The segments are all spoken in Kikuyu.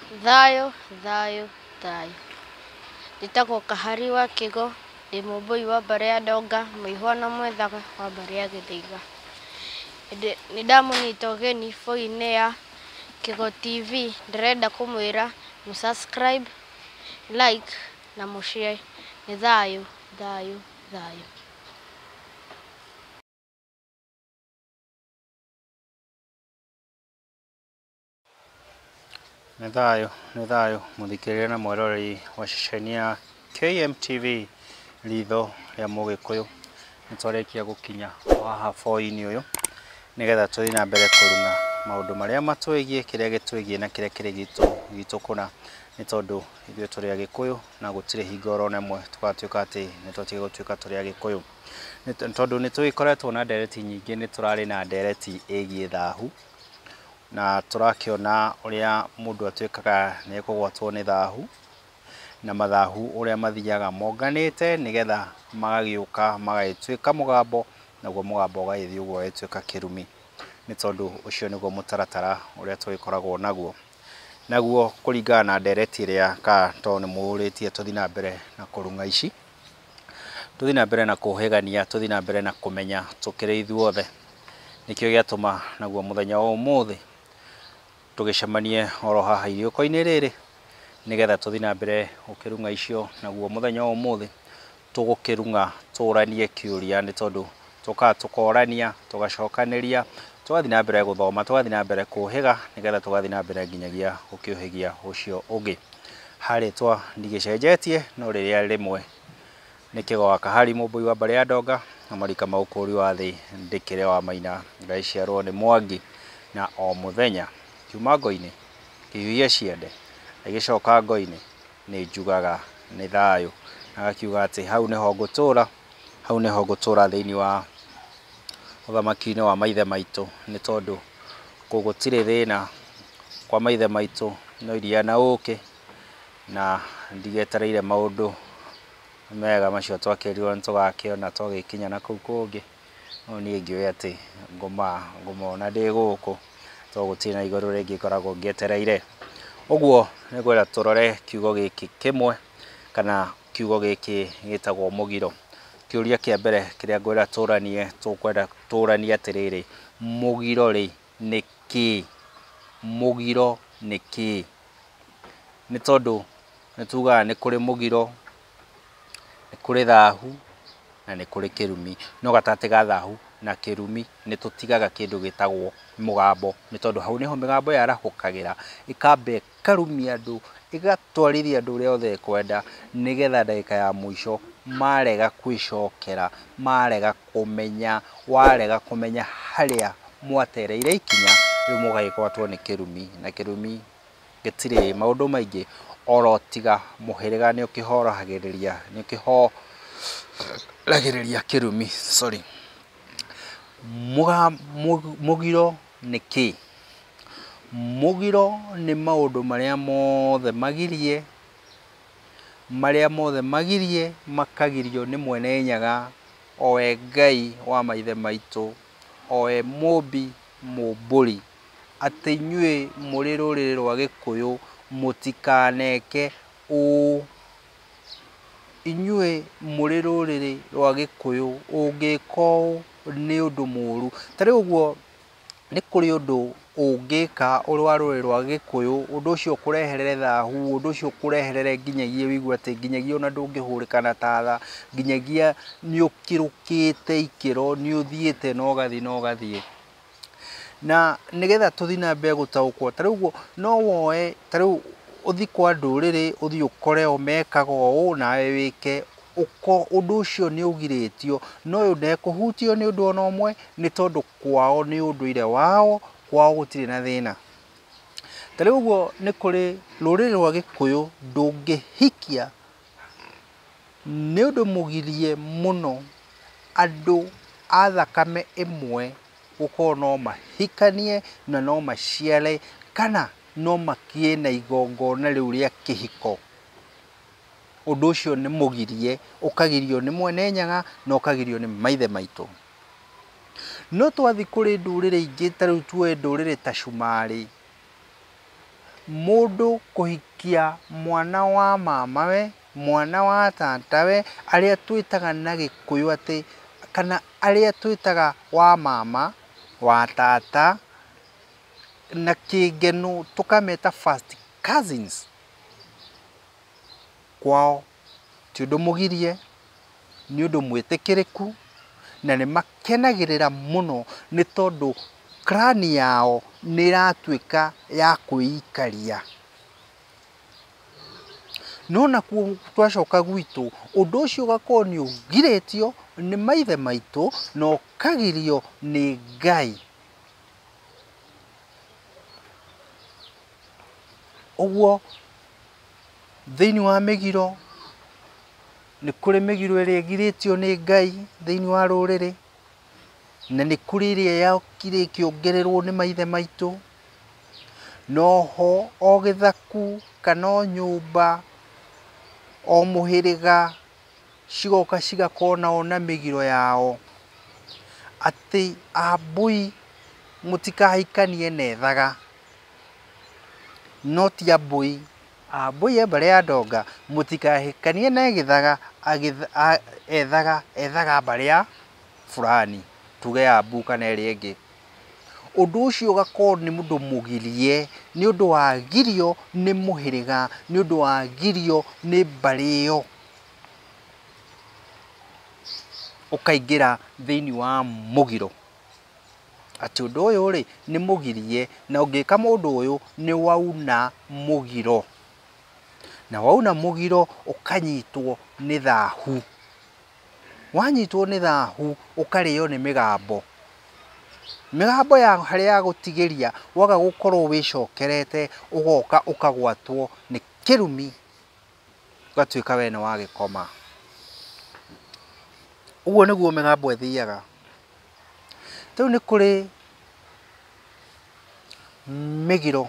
Thayũ, thayũ, thayũ. Njĩtagwo Kahari wa Kĩgo, ndĩ mũmbũi wa mbarĩ ya Ndonga, mũihwa na mwethaga wa mbarĩ ya Gĩthĩiga. Nĩ ndamũnyita ũgeni bũi-inĩ ya Kĩgo TV, ndĩrenda kũmwĩra mũ subscribe, like na mũ share. Nĩ thayũ, thayũ, thayũ. Nĩ thayũ, nĩ thayũ mũthikĩrĩria na mwĩroreri wa ceceni ya KMTV ritho rĩa mũgĩkũyũ. Nĩ twarĩkia gũkinya haha boi-inĩ ũyũ nĩgetha tũthiĩ na mbere kũrung'a maũndũ marĩa matwĩgiĩ, kĩrĩa gĩtwĩgiĩ na kĩrĩa kĩrĩ gitũ gitũ kũna, nĩ tondũ ithuĩ tũrĩ Agĩkũyũ na gũtirĩ hingo oro na ĩmwe tũgatuĩka atĩ nĩ twatiga gũtuĩka tũrĩ Agĩkũyũ. Nĩ tondũ nĩ tũgĩkoretwo na ndereti nyingĩ, nĩ tũrarĩ na ndereti ĩgiĩ thahu, na tũrakĩona ũrĩa mũndũ atuĩkaga nĩ ekũgwatwo nĩ thahu, na mathahu ũrĩa mathiaga monganĩte nĩgetha magagĩũka magagĩtuĩka mũgambo, naguo mũgambo ũgagĩthiĩ ũguo ũgagĩtuĩka kĩrumi, nĩ tondũ ũcio nĩguo mũtaratara ũrĩa tũgĩkoragwo naguo. Naguo kũringana na ndereti ĩrĩa kana tondũ nĩ mũrĩtie tũthiĩ na mbere na kũrung'a ici, tũthiĩ na mbere na kũhĩgania, tũthiĩ na mbere na kũmenya tũkĩrĩ ithuothe. Nĩkĩo gĩatũma naguo mũthenya wa ũmũthĩ tũgĩcemanie oro haha iriũko-inĩ rĩrĩ nĩgetha tũthiĩ na mbere gũkĩrung'a icio, naguo mũthenya wa ũmũthĩ tũgũkĩrung'a tũranie kĩũria, nĩ tondũ tũkaga tũkorania, tũgacokanĩria, tũgathiĩ na mbere gũthoma, tũgathiĩ na mbere kũhĩga, nĩgetha tũgathiĩ na mbere nginyagia gũkĩũhĩgia ũcio ũngĩ. Harĩtwa ndigĩcenjetie no rĩrĩa rĩmwe nĩ Kĩgo wa Kahari, mũmbũi wa mbarĩ ya Ndonga, na marika ma ũkũũri wa thĩ ndĩkĩrĩ wa Maina, ngagĩciarwo nĩ Mwangi, na o mũthenya kiuma ngo-inĩ kĩhiũhia ciande agĩcoka ngo-inĩ nĩ njugaga nĩ thayũ, na agakiuga atĩ hau nĩho ngũtũra, hau nĩho ngũtũra thĩinĩ wa ũthamaki-inĩ wa maithe maitũ, nĩ tondũ kũu gũtirĩ thĩna, kwa maithe maitũ no iria na ũkĩ, na ndigetereire maũndũ mega macio twakĩrirwo nĩ tũgakĩona twagĩkinya na kũu kũngĩ, no niĩ ngĩũĩ atĩ ngũmona ndĩ gũkũ, tondũ gũtirĩ na igũrũ rĩngĩ ngoragwo ngĩetereire. Ũguo nĩ ngwenda tũrore kiugo gĩkĩ kĩmwe kana kiugo gĩkĩ gĩtagwo mũgiro. Kĩũria kĩa mbere kĩrĩa ngwenda tũranie, tũkwenda tũranie atĩrĩrĩ, mũgiro rĩ nĩ kĩĩ? Mũgiro nĩ kĩĩ? Nĩ tondũ nĩ tugaga nĩ kũrĩ mũgiro, nĩ kũrĩ thahu na nĩ kũrĩ kĩrumi. No gatagatĩ ga thahu na kĩrumi nĩ tũtigaga kĩndũ gĩtagwo mũgambo, nĩ tondũ hau nĩho mĩgambo yarahũkagĩra, ĩkamba ĩkarumia andũ, ĩgatwarithia andũ ũrĩa othe ĩkwenda, nĩgetha ndagĩka ya mũico marega kwĩcokera, marega kũmenya, warega kũmenya harĩa mwatereire ikinya, rĩu mũgagĩgwatwo nĩ kĩrumi, na kĩrumi gĩtirĩ maũndũ maingĩ oro tiga mũhĩrĩga nĩ ũkĩhorahagĩrĩria, nĩ ũkĩhoragĩrĩria kĩrumi, sorry. Mũgiro nĩ kĩĩ? Mũgiro nĩ maũndũ marĩa mothe magirie, marĩa mothe magirie makagirio nĩ Mwene Nyaga, o we Ngai wa maithe maitũ, o we mũmbi mũmbũri, atĩ inyuĩ mũrĩ rũrĩrĩ rwa Gĩkũyũ mũtikaneke ũũ. Inyuĩ mũrĩ rũrĩrĩ rwa Gĩkũyũ ũngĩka ũũ nĩ ũndũ mũũru. Ta rĩu ũguo nĩ kũrĩ ũndũ ũngĩka ũrĩ wa rũrĩrĩ rwa Gĩkũyũ, ũndũ ũcio ũkũreherere thahu, ũndũ ũcio ũkũreherere nginyagia ũigue atĩ nginyagia ona ndũngĩhũrĩka na tatha, nginyagia nĩ ũkĩrũkĩte ikĩro, nĩ ũthiĩte na ũgathiĩ na ũgathiĩ. Na nĩgetha tũthiĩ na mbere gũtaũkwo, ta rĩu ũguo no woe, ta rĩu ũthiĩ kwa ndũrĩrĩ, ũthiĩ ũkore o mekaga ũũ nawe wĩke, ũndũ ũcio nĩ ũgirĩtio, no ũyũ ndekũhutio nĩ ũndũ ona ũmwe, nĩ tondũ kwao nĩ ũndũire wao, kwao gũtirĩ na thĩna. Ta rĩu ũguo nĩ kũrĩ rũrĩrĩ rwa Gĩkũyũ ndũngĩhikia, nĩ ũndũ mũgirie mũno andũ a thakame ĩmwe gũkorwo no mahikanie na no maciare kana no makĩe na igongona rĩu rĩa kĩhiko. Ũndũ ũcio nĩ mũgirie, ũkagirio nĩ Mwene Nyaga na ũkagirio nĩ maithe maitũ. No twathiĩ kũrĩ ndũrĩrĩ ingĩ ta rĩu tuoe ndũrĩrĩ ta Cumarĩ, Mũndũ kũhikia mwana wa mamawe, mwana wa tatawe, arĩa twĩtaga na Gĩkũyũ atĩ, kana arĩa twĩtaga wa mama, wa tata, na kĩngeno tũkameta first cousins. Kwao ti ũndũ mũgirie, nĩ ũndũ mwĩtĩkĩrĩku, na nĩ makenagĩrĩra mũno nĩ tondũ clan yao nĩ ĩratuĩka ya kwĩikaria. No nakuo twacoka gwitũ, ũndũ ũcio ũgakorwo nĩ ũgirĩtio nĩ maithe maitũ na ũkagirio nĩ Ngai. Ũguo thĩinĩ wa mĩgiro nĩ kũrĩ mĩgiro ĩrĩa ĩgirĩtio nĩ Ngai thĩinĩ wa rũrĩrĩ, na nĩ kũrĩ ĩrĩa yokire ĩkĩongererwo nĩ maithe maitũ. Noho o gĩthaku kana o nyũmba o mũhĩrĩga cigoka cigakorwo nao na mĩgiro yao, atĩ Ambũi mũtikahikanie na ethaga, no ti Ambũi, Ambũi a mbarĩ ya Ndonga mũtikahikanie na Gĩthaga, ethaga ethaga mbarĩ ya fulani, tuge Ambu kana ĩrĩa ĩngĩ. Ũndũ ũcio ũgakorwo nĩ ũndũ mũgirie, nĩ ũndũ wagirio nĩ mũhĩrĩga, nĩ ũndũ wagirio nĩ mbarĩ ĩyo. Ũkaingĩra thĩinĩ wa mũgiro. Atĩ ũndũ ũyũ rĩ, nĩ mũgirie, na ũngĩka mũndũ ũyũ nĩ wauna mũgiro. Na wauna mũgiro ũkanyitwo nĩ thahu. Wanyitwo nĩ thahu ũkarĩo nĩ mĩgambo. Mĩgambo ya harĩa yagũtigĩria waga gũkorwo wĩcokerete ũgoka ũkagwatwo nĩ kĩrumi, ũgatuĩka we nĩ wagĩkoma. Ũguo nĩguo mĩgambo ĩthiaga. Rĩu nĩ kũrĩ mĩgiro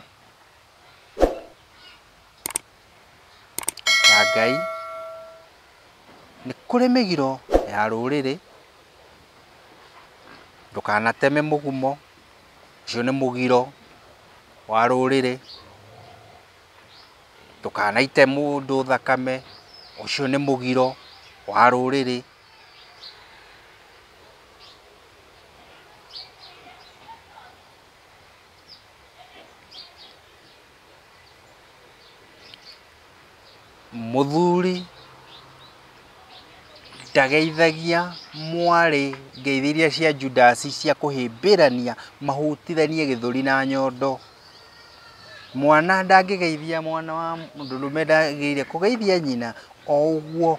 ya Ngai, nĩ kũrĩ mĩgiro ya rũrĩrĩ, ndũkanateme mũgumo, ũcio nĩ mũgiro wa rũrĩrĩ, ndũkanaite mũndũ thakame, ũcio nĩ mũgiro wa rũrĩrĩ. Mũthuri ndageithagia mwarĩ ngeithi iria cia Judasi cia kũhĩmbĩrania mahutithanie gĩthũri na nyondo. Mwana ndangĩgeithia mwana wa mũndũrũme ndagĩrĩire kũgeithia nyina o ũguo.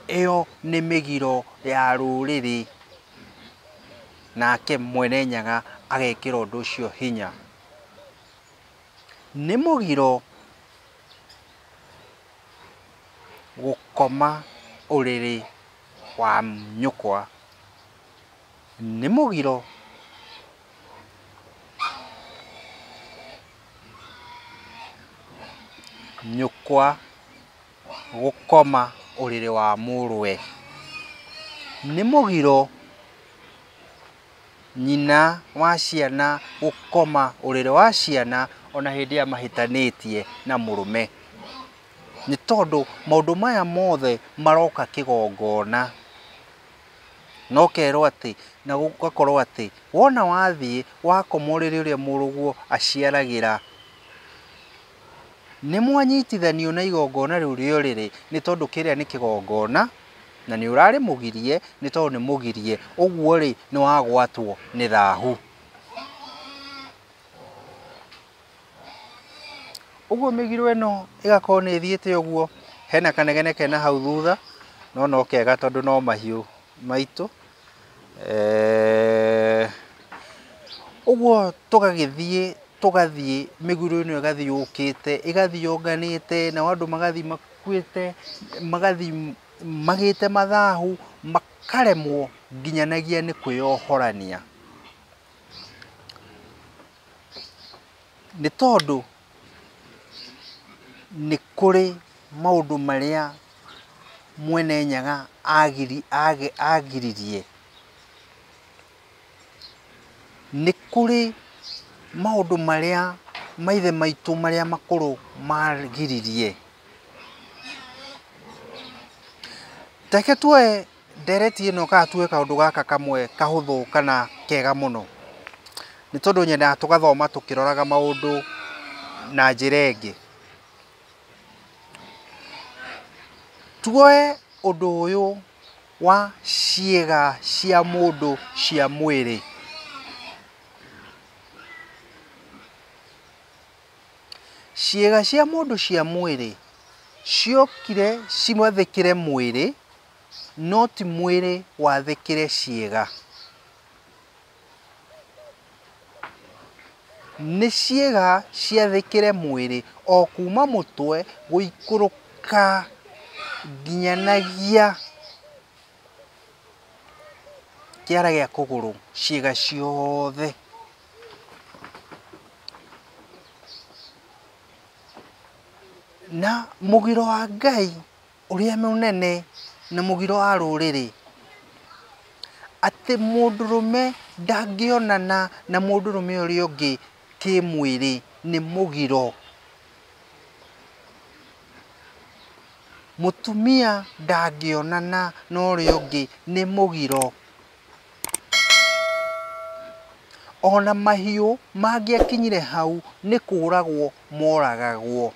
Ĩyo nĩ mĩgiro ya rũrĩrĩ, nake Mwene Nyaga agekĩra ũndũ ũcio hinya. Nĩ mũgiro gũkoma ũrĩrĩ wa nyũkwa, nĩ mũgiro nyũkwa gũkoma ũrĩrĩ wa mũrũwe, nĩ mũgiro nyina wa ciana gũkoma ũrĩrĩ wa ciana ona hĩndĩ ĩrĩa mahĩtanĩtie na mũrũme. Nĩ tondũ maũndũ maya mothe maroka kĩgongona, na ũkerwo atĩ, na gũgakorwo atĩ wona wathiĩ wakoma ũrĩrĩ ũrĩa mũrũguo aciaragĩra, nĩ mwanyitithanio na igongona rĩu rĩa ũrĩrĩ, nĩ tondũ kĩrĩa nĩ kĩgongona na nĩ ũrarĩ mũgirie, nĩ tondũ nĩ mũgirie, ũguo rĩ nĩ wagwatwo nĩ thahu. Ũguo mĩgiro ĩno ĩgakorwo nĩ ĩthiĩte ũguo, hena kanegene kena hau thutha, no no kega tondũ no mahiũ maitũ. Ũguo tũgagĩthiĩ tũgathiĩ mĩgiro ĩno ĩgathiĩ yũkĩte, ĩgathiĩ yonganĩte, nao andũ magathiĩ makuĩte, magathiĩ magĩte mathahu, makaremwo nginyanagia nĩ kwĩyohorania. Nĩ tondũ nĩ kũrĩ maũndũ marĩa Mwene Nyaga agiririe. Nĩ kũrĩ maũndũ marĩa maithe maitũ marĩa makũrũ magiririe. Reke tuoe ndereti ĩno kana tuoe kaũndũ gaka kamwe kahũthũ kana kega mũno, nĩ tondũ nyendaga tũgathoma tũkĩroraga maũndũ na njĩra ĩngĩ. Tuoe ũndũ ũyũ wa ciĩga cia mũndũ cia mwĩrĩ. Ciĩga cia mũndũ cia mwĩrĩ ciokire cimathĩkĩre mwĩrĩ, no ti mwĩrĩ wathĩkĩre ciĩga. Nĩ ciĩga ciathĩkĩre mwĩrĩ o kuma mũtwe gũikũrũka nginyanagia kĩara gĩa kũgũrũ, ciĩga ciothe. Na mũgiro wa Ngai ũrĩa mũnene na mũgiro wa rũrĩrĩ, atĩ mũndũrũme ndangĩonana na mũndũrũme ũrĩa ũngĩ kĩmwĩrĩ nĩ mũgiro. Mũtumia ndangĩonana na ũrĩa ũngĩ nĩ mũgiro. Ona mahiũ mangĩakinyire hau nĩ kũragwo moragagwo,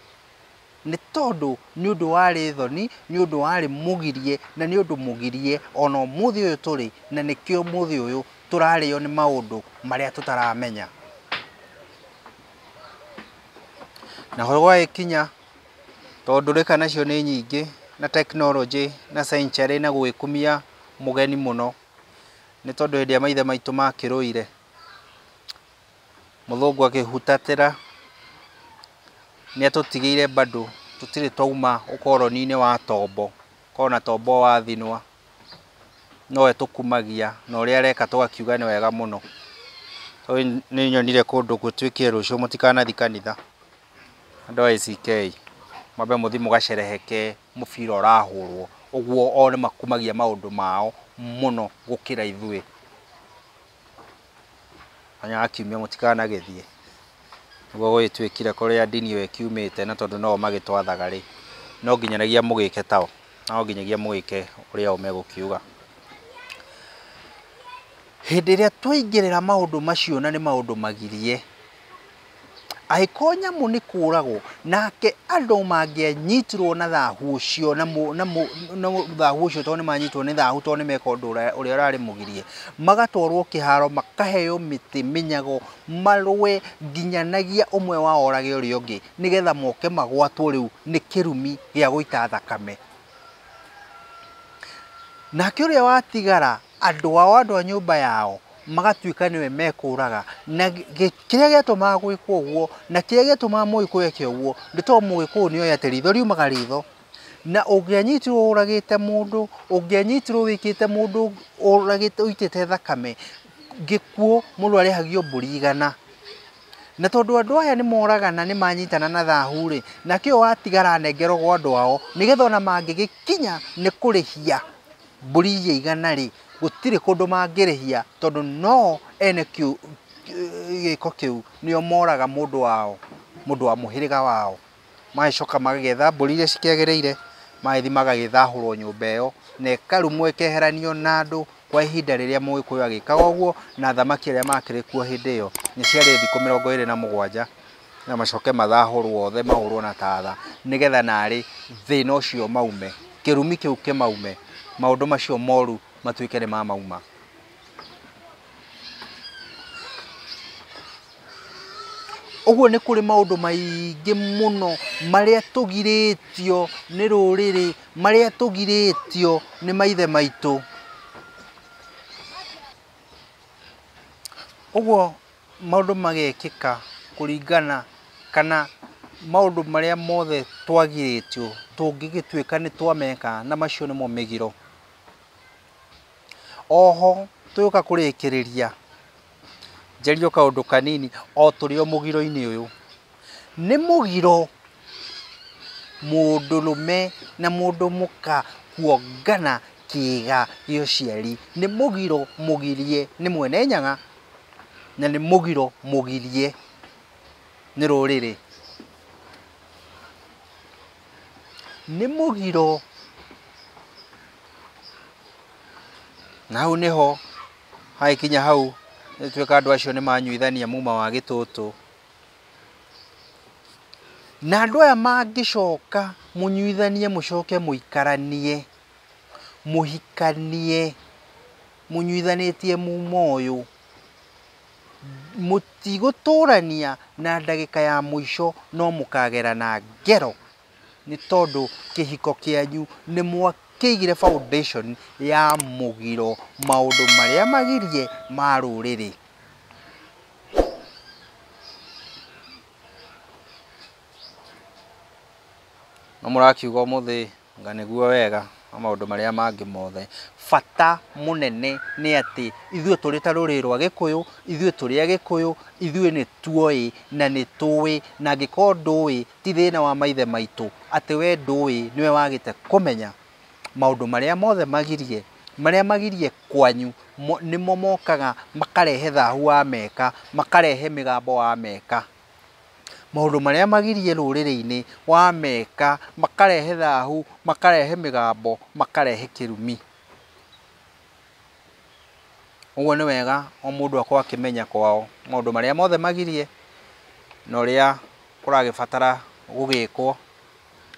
nĩ tondũ nĩ ũndũ warĩ thoni, nĩ ũndũ warĩ mũgirie, na nĩ ũndũ mũgirie ona ũmũthĩ ũyũ tũrĩ, na nĩkĩo ũmũthĩ ũyũ tũrarĩo nĩ maũndũ marĩa tũtaramenya. Naho gwagĩkinya, tondũ ndũrĩka nacio nĩ nyingĩ na tekinoronjĩ na century na gũgĩkumia mũgeni mũno, nĩ tondũ hĩndĩ ĩrĩa maithe maitũ makĩrũire, mũthũngũ akĩhutatĩra, nĩ atũtigĩire bado tũtirĩ twauma ũkoroni-inĩ wa tombo, kona tombo wa thinwa nowe tũkumagia na ũrĩa areka tũgakiuga nĩ wega mũno. Tondũ nĩ nyonire kũndũ gũtuĩkire rũciũ mũtikanathi kanitha, andũ a ACK mwambe mũthiĩ mũgacerehekee mũbira ũrahũrwo, ũguo o nĩ makumagia maũndũ mao mũno gũkĩra ithuĩ. Mũthenya wa kiumia mũtikanagĩthiĩ, nĩguo gũgĩtuĩkire kũrĩa ndini ĩyo ĩkiumĩte, na tondũ no o magĩtwathaga rĩ, no nginyanagia mũgĩke tao, no nginyagia mũgĩke ũrĩa o megũkiuga. Hĩndĩ ĩrĩa twaingĩrĩra maũndũ macio na nĩ maũndũ magirie, angĩkorwo nyamũ nĩ kũragwo, nake andũ mangĩanyitirwo na thahu ũcio, na thahu ũcio tondũ nĩ manyitwo nĩ thahu tondũ nĩ meka ũndũ ũrĩa ũrarĩ mũgirie, magatwarwo kĩharo, makaheo mĩtĩ mĩnyago, marũe nginyanagia ũmwe wao orage ũrĩa ũngĩ, nĩgetha moke magwatwo rĩu nĩ kĩrumi gĩa gũita thakame. Nake ũrĩa watigara, andũ ao, andũ a nyũmba yao, magatuĩka nĩwe mekũraga. Na kĩrĩa gĩatũmaga gwĩkwo ũguo, na kĩrĩa gĩatũmaga mũgĩkũyũ eke ũguo, nĩ tondũ mũgĩkũyũ nĩoĩ atĩ ritho riumaga ritho. Na ũngĩanyitirwo ũragĩte mũndũ, ũngĩanyitirwo wĩkĩte mũndũ ũragĩte, ũitĩte thakame, gĩkuũ mũndũ arĩhagio mbũri 100. Na tondũ andũ aya nĩ moragana, nĩ manyitana na thahu rĩ, nake ũyũ watigara anengerwo andũ ao, nĩgetha ona mangĩgĩkinya nĩ kũrĩhia mbũri iria 100 rĩ, gũtirĩ kũndũ mangĩrĩhia, tondũ no ene gĩko kĩu nĩo moraga mũndũ wao, mũndũ wa mũhĩrĩga wao. Magĩcoka magagĩetha mbũri iria cikĩagĩrĩire, magĩthiĩ magagĩthahũrwo nyũmba ĩyo, na ĩkarumwo ĩkeheranio na andũ kwa ihinda rĩrĩa mũgĩkũyũ agĩkaga ũguo, na thamaki arĩa makĩrĩ kuo hĩndĩ ĩyo nĩ ciarĩ thikũ 27, na macoke mathahũrwo othe, mahũrwo na tatha, nĩgetha narĩ thĩna ũcio maume, kĩrumi kĩu kĩmaume, maũndũ macio moru matuĩke nĩ mamauma. Ũguo nĩ kũrĩ maũndũ maingĩ mũno marĩa tũgirĩtio nĩ rũrĩrĩ, marĩa tũgirĩtio nĩ maithe maitũ. Ũguo maũndũ magekĩka kũringana kana maũndũ marĩa mothe twagirĩtio tũngĩgĩtuĩka nĩ twameka, na macio nĩmo mĩgiro. Oho tũgĩũka kũrĩkĩrĩria, njarie kaũndũ kanini o tũrĩ o mũgiro-inĩ ũyũ. Nĩ mũgiro mũndũrũme na mũndũ mũka kuongana kĩĩga gĩa ũciari. Nĩ mũgiro mũgirie nĩ Mwene Nyaga, na nĩ mũgiro mũgirie Nĩ rũrĩrĩ. Nĩ mũgiro. Na hau nĩho hagĩkinya hau nĩtuĩka andũ acio nĩ manyuithania muma wa gĩtũtũ. Na andũ aya mangĩcoka mũnyuithanie mũcoke mũikaranie, mũhikanie, mũnyuithanĩtie muma ũyũ, mũtigũtũrania na ndagĩka ya mũico no mũkagerana ngero, nĩ tondũ kĩhiko kĩanyu nĩ mwakĩigire foundation ya mũgiro, maũndũ marĩa magirie ma rũrĩrĩ. No mũrakiuga ũmũthĩ anga nĩguo wega na maũndũ marĩa mangĩ mothe. Bata mũnene nĩ atĩ ithuĩ tũrĩ ta rũrĩrĩ rwa Gĩkũyũ, ithuĩ tũrĩ Agĩkũyũ, ithuĩ nĩ tuoĩ na nĩ tũĩ, na angĩkorwo ndũĩ ti thĩna wa maithe maitũ, atĩ we ndũĩ nĩwe wagĩte kũmenya maũndũ marĩa mothe magirie, marĩa magirie kwanyu nĩmo mokaga makarehe thahu wa meka, makarehe mĩgambo wa meka. Maũndũ marĩa magirie rũrĩrĩ-inĩ wa meka, makarehe thahu, makarehe mĩgambo, makarehe kĩrumi. Ũguo nĩ wega o mũndũ akorwo akĩmenya kwao maũndũ marĩa mothe magirie na ũrĩa kũragĩbatara gũgĩkwo,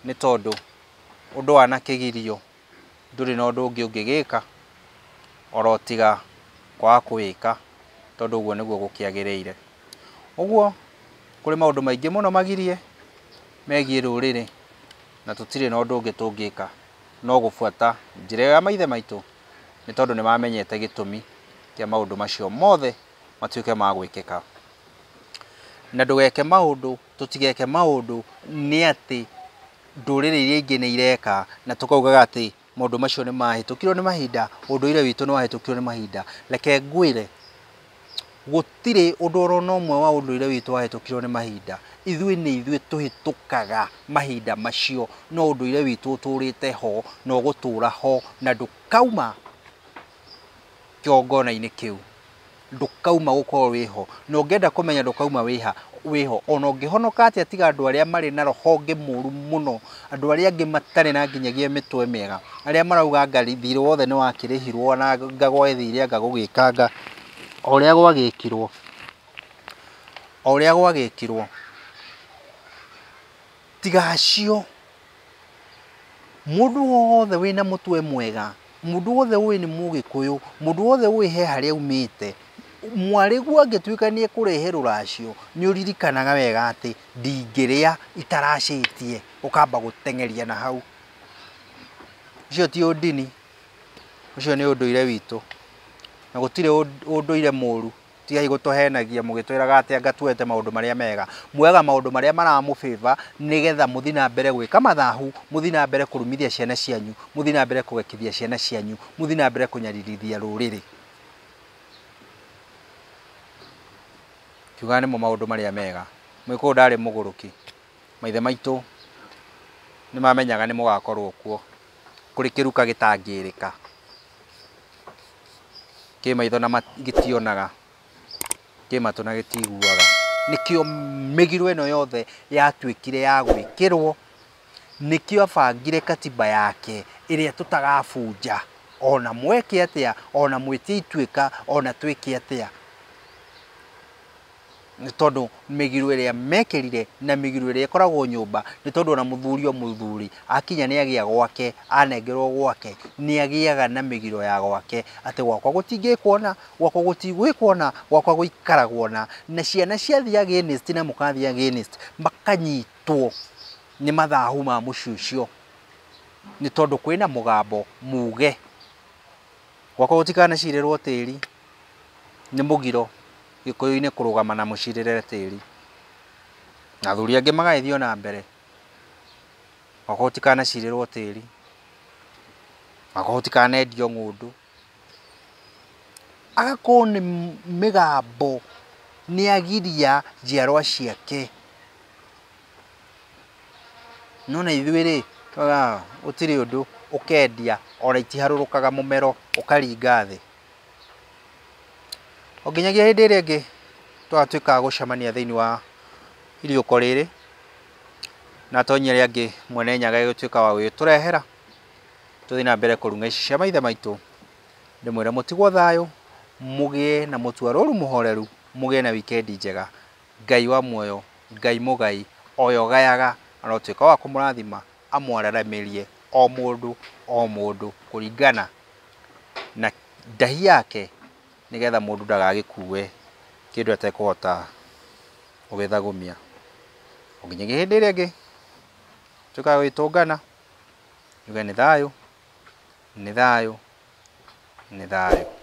nĩ tondũ ũndũ wanakĩgirio ndũrĩ na ũndũ ũngĩ ũngĩgĩka oro tiga kwaga kũwĩka, tondũ ũguo nĩguo gũkĩagĩrĩire. Ũguo kũrĩ maũndũ maingĩ mũno magirie megiĩ rũrĩrĩ na tũtirĩ na ũndũ ũngĩ tũngĩka no gũbuata njĩra ĩyo ya maithe maitũ, nĩ tondũ nĩ mamenyete gĩtũmi kĩa maũndũ macio mothe matuĩke ma gwĩkĩka. Na ndũgeke maũndũ, tũtigeke maũndũ nĩ atĩ ndũrĩrĩ iria ingĩ nĩ ireka na tũkaugaga atĩ maũndũ macio nĩ mahĩtũkirwo nĩ mahinda, ũndũire witũ nĩ wahĩtũkirwo nĩ mahinda. Reke ngwĩre, gũtirĩ ũndũ oro na ũmwe wa ũndũire witũ wahĩtũkirwo nĩ mahinda. Ithuĩ nĩ ithuĩ tũhĩtũkaga mahinda macio, no ũndũire witũ ũtũrĩte ho na ũgũtũra ho na ndũkauma kĩgongona-inĩ kĩu, ndũkauma gũkorwo wĩho. Na ũngĩenda kũmenya ndũkauma wĩho, ona ũngĩhonoka atĩa tiga andũ arĩa marĩ na roho ũngĩ mũru mũno, andũ arĩa angĩ matarĩ na nginyagia mĩtwe mĩega, arĩa marauga anga thirĩ wothe nĩ wakĩrĩhirwo na anga gwethire anga gũgĩkanga o ũrĩa gwagĩkirwo, o ũrĩa gwagĩkirwo. Tiga acio, mũndũ wothe wĩna mũtwe mwega, mũndũ wothe ũĩ nĩ Mũgĩkũyũ, mũndũ wothe ũĩ he harĩa aumĩte, mwarĩguo angĩtuĩka nĩ ekũrehe rũracio, nĩ ũririkanaga wega atĩ ndingĩrĩa itaracĩtie, ũkamba gũteng'eria na hau. Ũcio ti ũndini, ũcio nĩ ũndũire witũ, na gũtirĩ ũndũire mũru. Tigai gũtũhenagia mũgĩtwĩraga atĩ anga tuoete maũndũ marĩa mega. Muoyaga maũndũ marĩa maramũbĩba nĩgetha mũthiĩ na mbere gwĩka mathahu, mũthiĩ na mbere kũrumithia ciana cianyu, mũthiĩ na mbere kũgekithia ciana cianyu, mũthiĩ na mbere kũnyaririthia rũrĩrĩ. Kiugaga nĩmo maũndũ marĩa mega. Mũgĩkũyũ ndarĩ mũgũrũki. Maithe maitũ nĩ mamenyaga nĩ mũgakorwo kuo. Kũrĩ kĩruka gĩtangĩrĩka, kĩ maitho na gĩtionaga, kĩ matũ na gĩtiguaga. Nĩkĩo mĩgiro ĩno yothe yatuĩkire ya gwĩkĩrwo, nĩkĩo abangire katiba yake ĩrĩa tũtagabunja, ona mweke atĩa, ona mwĩtie ituĩka, ona twĩke atĩa. Nĩ tondũ mĩgiro ĩrĩa mekĩrire na mĩgiro ĩrĩa ĩkoragwo nyũmba, nĩ tondũ ona mũthuri o mũthuri akinya nĩ agĩa gwake, anengerwo gwake, nĩ agĩaga na mĩgiro ya gwake, atĩ gwakwa gũtingĩkwo na, gwakwa gũtigwĩkwo na, gwakwa gũikaragwo na. Na ciana ciathiĩ against na mũkathiĩ against, makanyitwo nĩ mathahu ma mũciĩ ũcio, nĩ tondũ kwĩna mũgambo muge. Gwakwa gũtikanacirĩrwo tĩri, nĩ mũgiro Gĩkũyũ-inĩ kũrũgama na mũcirĩre tĩri. Na athuri angĩ magagĩthiĩ ona mbere. Gwakwa gũtikanacirĩrwo tĩri, gwakwa gũtikanendio ng'ũndũ. Agakorwo nĩ mĩgambo nĩ agiria njiarwa ciake. No na ithuĩ rĩ, gũtirĩ ũndũ ũkendia ona itiharũrũkaga mũmero ũkaringa thĩ. O nginyagia hĩndĩ ĩrĩa ĩngĩ tũgatuĩka a gũcemania thĩinĩ wa iriũko rĩrĩ na atonyi arĩa angĩ Mwene Nyaga ĩgũtuĩka wa gũgĩtũrehera tũthiĩ na mbere kũrung'a ici cia maithe maitũ. Ndĩmwĩre mũtigwo thayũ, mũgĩe na mũtuarũru mũhoreru, mũgĩe na wikendi njega. Ngai wa muoyo, Ngai mũgai, oyo gayaga arotuĩka wa kũmũrathima, amwararamĩrie o mũndũ o mũndũ kũringana na ndahi yake, nĩgetha mũndũ ndagagĩkue kĩndũ atekũhota gũgĩthagũmia. O nginyagia hĩndĩ ĩrĩa ĩngĩ tuĩkaga gũgĩtũngana, njuge nĩ thayũ, nĩ thayũ, nĩ thayũ.